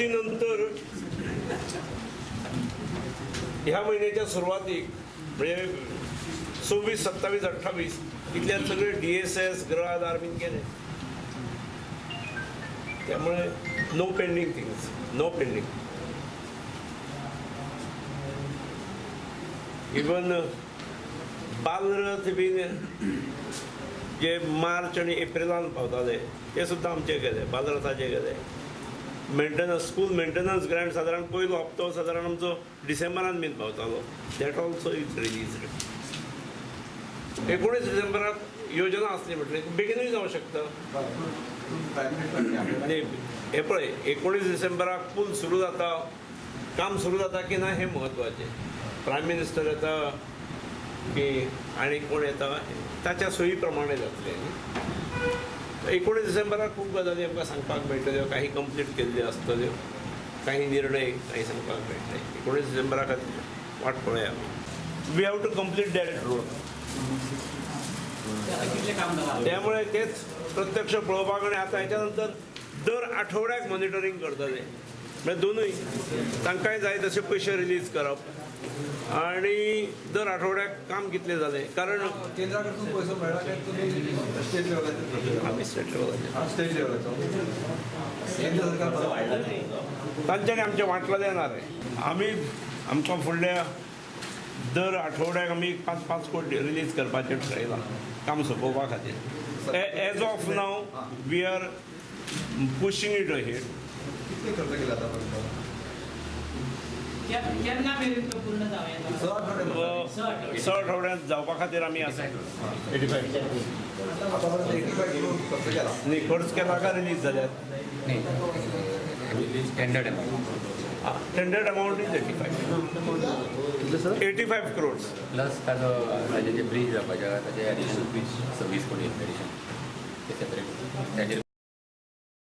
नंतर ह्या महिन्याच्या सुरवातीक म्हणजे 26, 27, 28 इथल्या सगळे DSS गृह आधार बीन केले. त्यामुळे no pending things, no pending. Even Balrath been जे मार्च आणि एप्रिलान पावताले ते सुद्दां आमचे गेले, बालरथाचे गेले. मेंटेनन्स, स्कूल मेंटेनन्स ग्रांट सादारण पयलो हप्तो सादारण आमचो डिसेंबरान बीन पावतालो, that also is released. 19 डिसेंबराक योजना आसली म्हटल्यार बेगीनूय जावं शकता. आनी हे पळय 19 डिसेंबराक पूल सुरू जाता, काम सुरू जाता की ना हें म्हत्वाचें. प्रायम मिनिस्टर येता की आनी कोण येता ताच्या सोयी प्रमाणे जातलें. 19 डिसेंबराक खूब गजाली आमकां सांगपाक मेळटल्यो, काही कंप्लीट केल्ल्यो आसतल्यो, काही निर्णय काही सांगपाक मेळटले. 19 डिसेंबरा खातीर वाट पळया आमी. We have to complete that road. त्यामुळे तेच प्रत्यक्ष पळोवपाक. आनी आतां हेच्या नंतर दर आठवड्याक मॉनिटरींग करतले, म्हणजे दोनूय तांकांय जाय तशे पयशे रिलीज करप आणि दर आठवड्याक काम कितलें जालें. कारण केंद्रा कडसून पयसो मेळ्ळा काय तुमी स्टेट लेवलाचेर? आमी स्टेट लेवलाचेर, स्टेट लेवलाचो केंद्र सरकार तांच्यांनी आमचें वांटलेलें ना रे. आमी आमकां फुडल्या दर आठवड्याक आमी 5-5 कोटी रिलीज करपाचें ठरयलां काम सोंपोवपा खातीर. As of now we are pushing it ahead. कितले खर्च केला आतापर्यंत? 6 आठवड्यांत जावपा खातीर आमी आसा. 85 न्ही खर्च केला काय रिलीज जाल्यात? Standard amount, standard amount is 85, 85 crores plus ताजो ताजे जे ब्रीज जावपाचे आहा ताजे एडिशन 26 कोटी एडिशन ते सेपरेट ताजेर.